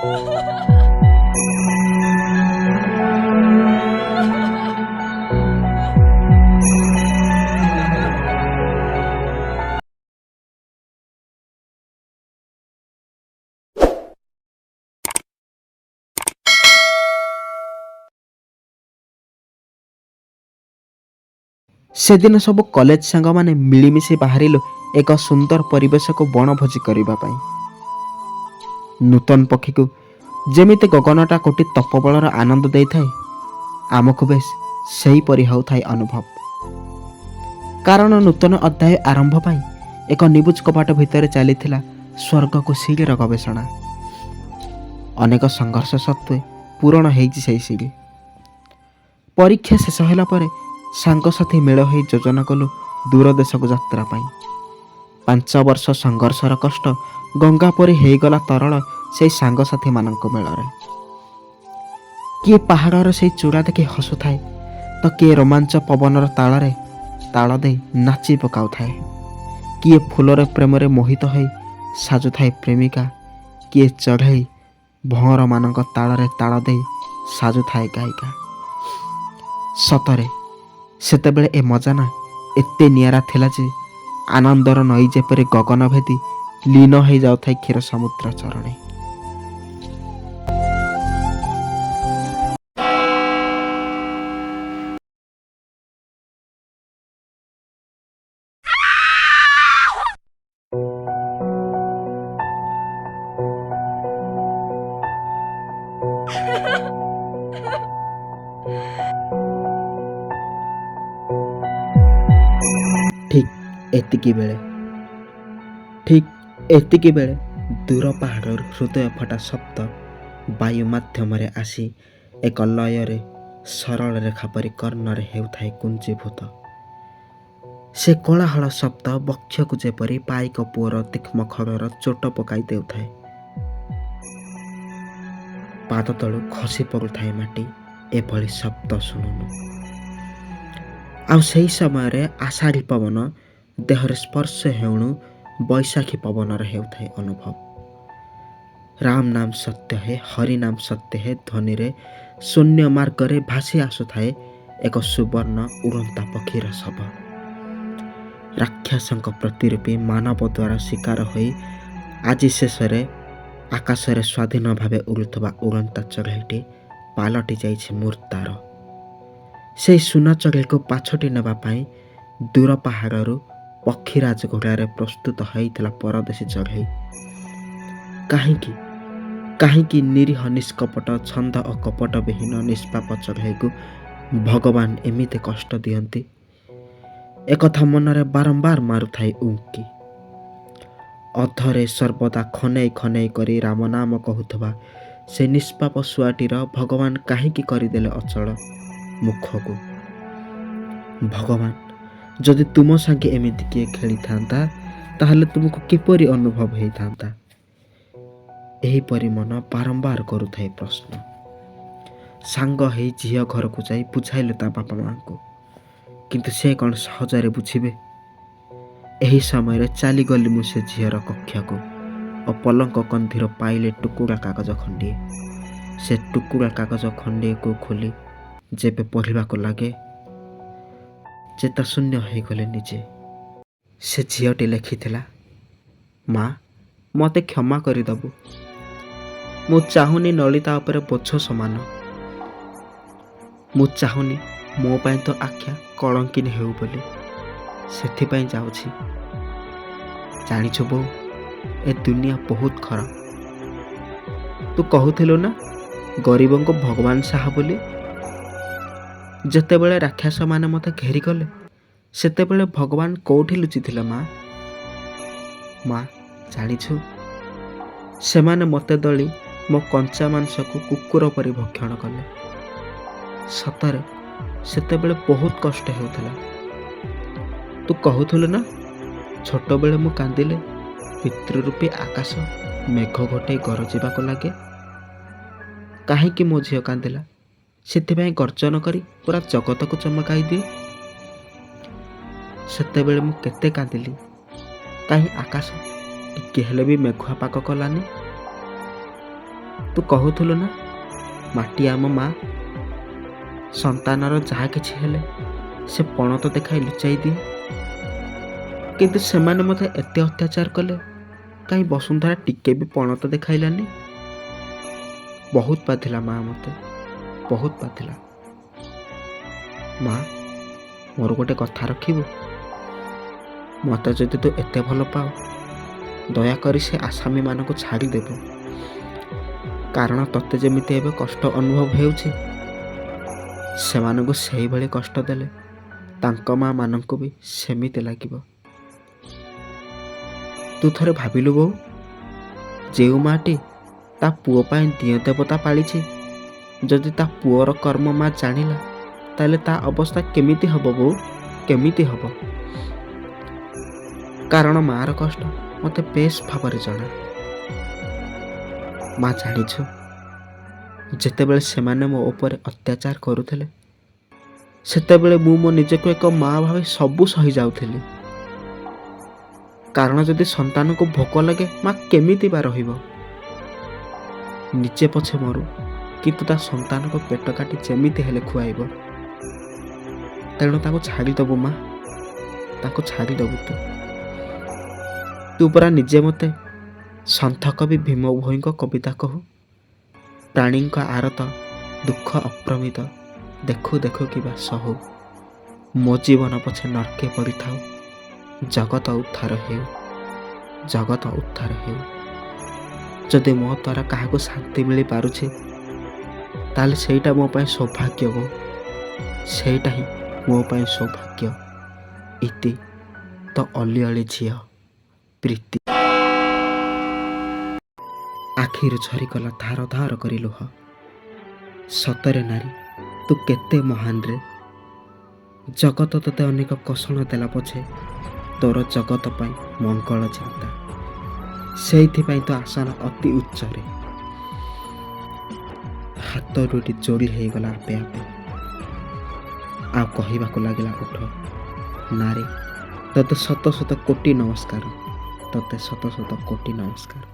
ସେଦିନ ସବୁ କଲେଜ ସାଙ୍ଗମାନେ ମିଳିମିଶି ବାହାରିଲୁ ଏକ ସୁନ୍ଦର ପରିବେଶକୁ ବଣଭୋଜି କରିବା ପାଇଁ। ନୂତନ ପକ୍ଷୀକୁ ଯେମିତି ଗଗନଟା କୋଟି ତପବଳର ଆନନ୍ଦ ଦେଇଥାଏ, ଆମକୁ ବେଶ ସେହିପରି ହେଉଥାଏ ଅନୁଭବ। କାରଣ ନୂତନ ଅଧ୍ୟାୟ ଆରମ୍ଭ ପାଇଁ ଏକ ନିବୁଜ କବାଟ ଭିତରେ ଚାଲିଥିଲା ସ୍ୱର୍ଗକୁ ସିଡ଼ିର ଗବେଷଣା। ଅନେକ ସଂଘର୍ଷ ସତ୍ତ୍ୱେ ପୂରଣ ହେଇଛି ସେଇ ସିଡ଼ି। ପରୀକ୍ଷା ଶେଷ ହେଲା ପରେ ସାଙ୍ଗସାଥି ମେଳ ହୋଇ ଯୋଜନା କଲୁ ଦୂର ଦେଶକୁ ଯାତ୍ରା ପାଇଁ। 5 ବର୍ଷ ସଂଘର୍ଷର କଷ୍ଟ ଗଙ୍ଗା ପରି ହେଇଗଲା ତରଳ ସେଇ ସାଙ୍ଗସାଥିମାନଙ୍କ ମେଳରେ। କିଏ ପାହାଡ଼ର ସେଇ ଚୂଡ଼ା ଦେଖି ହସୁଥାଏ ତ କିଏ ରୋମାଞ୍ଚ ପବନର ତାଳରେ ତାଳ ଦେଇ ନାଚି ପକାଉଥାଏ, କିଏ ଫୁଲର ପ୍ରେମରେ ମୋହିତ ହୋଇ ସାଜୁଥାଏ ପ୍ରେମିକା, କିଏ ଚଢ଼େଇ ଭଅଁରମାନଙ୍କ ତାଳରେ ତାଳ ଦେଇ ସାଜୁଥାଏ ଗାୟିକା। ସତରେ ସେତେବେଳେ ଏ ମଜା ନା ଏତେ ନିଆରା ଥିଲା ଯେ ଆନନ୍ଦର ନଈ ଯେପରି ଗଗନ ଭେଦି ଲୀନ ହେଇଯାଉଥାଏ କ୍ଷୀର ସମୁଦ୍ର ଚରଣେ। ଠିକ୍ ଏତିକି ବେଳେ, ଠିକ୍ ଏତିକି ବେଳେ ଦୂର ପାହାଡ଼ରୁ ହୃଦୟ ଫଟା ଶବ୍ଦ ବାୟୁ ମାଧ୍ୟମରେ ଆସି ଏକ ଲୟରେ ସରଳ ରେଖା ପରି କର୍ଣ୍ଣରେ ହେଉଥାଏ କୁଞ୍ଜୀଭୂତ। ସେ କୋଳାହଳ ଶବ୍ଦ ବକ୍ଷକୁ ଯେପରି ପାଇକ ପୁଅର ତୀକ୍ଷ୍ମ ଖଡ଼ର ଚୋଟ ପକାଇ ଦେଉଥାଏ। ପାଦ ତଳୁ ଖସି ପଡ଼ୁଥାଏ ମାଟି ଏଭଳି ଶବ୍ଦ ଶୁଣୁନୁ। ଆଉ ସେହି ସମୟରେ ଆଷାଢ଼ୀ ପବନ ଦେହରେ ସ୍ପର୍ଶ ହେଉଣୁ ବୈଶାଖୀ ପବନର ହେଉଥାଏ ଅନୁଭବ। ରାମ ନାମ ସତ୍ୟ ହେ, ହରି ନାମ ସତ୍ୟ ହେ ଧ୍ୱନିରେ ଶୂନ୍ୟ ମାର୍ଗରେ ଭାସି ଆସୁଥାଏ ଏକ ସୁବର୍ଣ୍ଣ ଉଡ଼ନ୍ତା ପକ୍ଷୀର ଶବ। ରାକ୍ଷସଙ୍କ ପ୍ରତିରୂପୀ ମାନବ ଦ୍ୱାରା ଶିକାର ହୋଇ ଆଜି ଶେଷରେ ଆକାଶରେ ସ୍ୱାଧୀନ ଭାବେ ଉଡ଼ୁଥିବା ଉଡ଼ନ୍ତା ଚଢ଼େଇଟି ପାଲଟି ଯାଇଛି ମୂର୍ତ୍ତାର। ସେଇ ସୁନା ଚଢ଼େଇକୁ ପାଛୋଟି ନେବା ପାଇଁ ଦୂର ପାହାଡ଼ରୁ ପକ୍ଷୀରାଜ ଘୋଡ଼ାରେ ପ୍ରସ୍ତୁତ ହୋଇଥିଲା ପରଦେଶୀ ଚଢ଼େଇ। କାହିଁକି, କାହିଁକି ନିରୀହ ନିଷ୍କପଟ ଛନ୍ଦ ଓ କପଟ ବିହୀନ ନିଷ୍ପାପ ଚଢ଼େଇକୁ ଭଗବାନ ଏମିତି କଷ୍ଟ ଦିଅନ୍ତି? ଏକଥା ମନରେ ବାରମ୍ବାର ମାରୁଥାଏ ଉଙ୍କି। ଅଧରେ ସର୍ବଦା ଖନେଇ ଖନେଇ କରି ରାମ ନାମ କହୁଥିବା ସେ ନିଷ୍ପାପ ଶୁଆଟିର ଭଗବାନ କାହିଁକି କରିଦେଲେ ଅଚଳ ମୁଖକୁ? ଭଗବାନ ଯଦି ତୁମ ସାଙ୍ଗେ ଏମିତି କିଏ ଖେଳିଥାନ୍ତା, ତାହେଲେ ତୁମକୁ କିପରି ଅନୁଭବ ହେଇଥାନ୍ତା? ଏହିପରି ମନ ବାରମ୍ବାର କରୁଥାଏ ପ୍ରଶ୍ନ। ସାଙ୍ଗ ହେଇ ଝିଅ ଘରକୁ ଯାଇ ବୁଝାଇଲୁ ତା ବାପା ମାଆଙ୍କୁ, କିନ୍ତୁ ସେ କ'ଣ ସହଜରେ ବୁଝିବେ? ଏହି ସମୟରେ ଚାଲିଗଲି ମୁଁ ସେ ଝିଅର କକ୍ଷକୁ ଓ ପଲଙ୍କ କନ୍ଧିର ପାଇଲେ ଟୁକୁଡ଼ା କାଗଜ ଖଣ୍ଡିଏ। ସେ ଟୁକୁଡ଼ା କାଗଜ ଖଣ୍ଡିଏକୁ ଖୋଲି ଯେବେ ପଢ଼ିବାକୁ ଲାଗେ, ଚେତାଶୂନ୍ୟ ହେଇଗଲେ ନିଜେ। ସେ ଝିଅଟି ଲେଖିଥିଲା, ମା, ମୋତେ କ୍ଷମା କରିଦେବୁ। ମୁଁ ଚାହୁଁନି ନଳିତା ଉପରେ ବୋଝ ସମାନ। ମୁଁ ଚାହୁଁନି ମୋ ପାଇଁ ତୋ ଆଖ୍ୟା କଳଙ୍କିନୀ ହେଉ ବୋଲି। ସେଥିପାଇଁ ଯାଉଛି। ଜାଣିଛୁ ବୋଉ, ଏ ଦୁନିଆ ବହୁତ ଖରାପ। ତୁ କହୁଥିଲୁ ନା ଗରିବଙ୍କୁ ଭଗବାନ ସାହା ବୋଲି? ଯେତେବେଳେ ରାକ୍ଷସମାନେ ମୋତେ ଘେରିଗଲେ, ସେତେବେଳେ ଭଗବାନ କେଉଁଠି ଲୁଚିଥିଲେ ମା? ମା, ଜାଣିଛୁ, ସେମାନେ ମୋତେ ଦଳି ମୋ କଞ୍ଚା ମାଂସକୁ କୁକୁର ପରି ଭକ୍ଷଣ କଲେ। ସତରେ ସେତେବେଳେ ବହୁତ କଷ୍ଟ ହେଉଥିଲା। ତୁ କହୁଥିଲୁ ନା ଛୋଟବେଳେ ମୁଁ କାନ୍ଦିଲେ ପିତୃରୂପୀ ଆକାଶ ମେଘ ଘୋଟେଇ ଗରଜିବାକୁ ଲାଗେ? କାହିଁକି ମୋ ଝିଅ କାନ୍ଦିଲା ସେଥିପାଇଁ ଗର୍ଜନ କରି ପୁରା ଜଗତକୁ ଚମକାଇ ଦିଏ। ସେତେବେଳେ ମୁଁ କେତେ କାନ୍ଦିଲି, କାହିଁ ଆକାଶ ଟିକେ ହେଲେ ବି ମେଘୁଆ ପାଗ କଲାନି। ତୁ କହୁଥିଲୁ ନା ମାଟି ଆମ ମା, ସନ୍ତାନର ଯାହା କିଛି ହେଲେ ସେ ପଣତ ଦେଖାଇ ଲୁଚାଇ ଦିଏ। କିନ୍ତୁ ସେମାନେ ମୋତେ ଏତେ ଅତ୍ୟାଚାର କଲେ, କାହିଁ ବସୁନ୍ଧରା ଟିକେ ବି ପଣତ ଦେଖାଇଲାନି। ବହୁତ ବାଧିଲା ମା, ମୋତେ ବହୁତ ବାଧିଲା। ମା, ମୋର ଗୋଟେ କଥା ରଖିବୁ? ମୋତେ ଯଦି ତୁ ଏତେ ଭଲ ପାଉ, ଦୟାକରି ସେ ଆସାମୀମାନଙ୍କୁ ଛାଡ଼ିଦେବୁ। କାରଣ ତୋତେ ଯେମିତି ଏବେ କଷ୍ଟ ଅନୁଭବ ହେଉଛି, ସେମାନଙ୍କୁ ସେଇଭଳି କଷ୍ଟ ଦେଲେ ତାଙ୍କ ମାଆମାନଙ୍କୁ ବି ସେମିତି ଲାଗିବ। ତୁ ଥରେ ଭାବିଲୁ ବୋଉ, ଯେଉଁ ମାଆଟି ତା ପୁଅ ପାଇଁ ଦିଅଁ ଦେବତା ପାଳିଛି, ଯଦି ତା ପୁଅର କର୍ମ ମା ଜାଣିଲା, ତାହେଲେ ତା ଅବସ୍ଥା କେମିତି ହେବ ବୋଉ, କେମିତି ହେବ? କାରଣ ମାଆର କଷ୍ଟ ମୋତେ ବେଶ ଭାବରେ ଜଣା। ମା, ଜାଣିଛୁ, ଯେତେବେଳେ ସେମାନେ ମୋ ଉପରେ ଅତ୍ୟାଚାର କରୁଥିଲେ, ସେତେବେଳେ ମୁଁ ମୋ ନିଜକୁ ଏକ ମା ଭାବି ସବୁ ସହିଯାଉଥିଲି। କାରଣ ଯଦି ସନ୍ତାନକୁ ଭୋକ ଲାଗେ, ମା କେମିତି ବା ରହିବ? ନିଜେ ପଛେ ମରୁ, କିନ୍ତୁ ତା ସନ୍ତାନକୁ ପେଟ କାଟି ଯେମିତି ହେଲେ ଖୁଆଇବ। ତେଣୁ ତାଙ୍କୁ ଛାଡ଼ିଦେବୁ ମା, ତାଙ୍କୁ ଛାଡ଼ିଦେବୁ। ତୁ ତୁ ପରା ନିଜେ ମୋତେ ସନ୍ଥ କବି ଭୀମ ଭୋଇଙ୍କ କବିତା କହୁ, ପ୍ରାଣୀଙ୍କ ଆରତ ଦୁଃଖ ଅପ୍ରମିତ ଦେଖୁ ଦେଖୁ କିବା ସହୁ, ମୋ ଜୀବନ ପଛେ ନର୍କେ ପଡ଼ିଥାଉ, ଜଗତ ଉଦ୍ଧାର ହେଉ, ଜଗତ ଉଦ୍ଧାର ହେଉ। ଯଦି ମୋ ଦ୍ୱାରା କାହାକୁ ଶାନ୍ତି ମିଳିପାରୁଛି, ତାହେଲେ ସେଇଟା ମୋ ପାଇଁ ସୌଭାଗ୍ୟ ବୋଉ, ସେଇଟା ହିଁ ମୋ ପାଇଁ ସୌଭାଗ୍ୟ। ଇତି, ତ ଅଲିଅଳି ଝିଅ ପ୍ରୀତି। ଆଖିରୁ ଝରିଗଲା ଧାର ଧାର କରି ଲୁହ। ସତରେ ନାରୀ, ତୁ କେତେ ମହାନରେ। ଜଗତ ତୋତେ ଅନେକ କଷଣ ଦେଲା ପଛେ ତୋର ଜଗତ ପାଇଁ ମଙ୍ଗଳ ଚିନ୍ତା, ସେଇଥିପାଇଁ ତୋ ଆସନ ଅତି ଉଚ୍ଚରେ। ହାତ ଦୁଇଟି ଯୋଡ଼ି ହେଇଗଲା ଆପେ ଆପେ, ଆଉ କହିବାକୁ ଲାଗିଲା ଉଠ, ନାରୀ, ତୋତେ ଶତ ଶତ କୋଟି ନମସ୍କାର, ତୋତେ ଶତ ଶତ କୋଟି ନମସ୍କାର।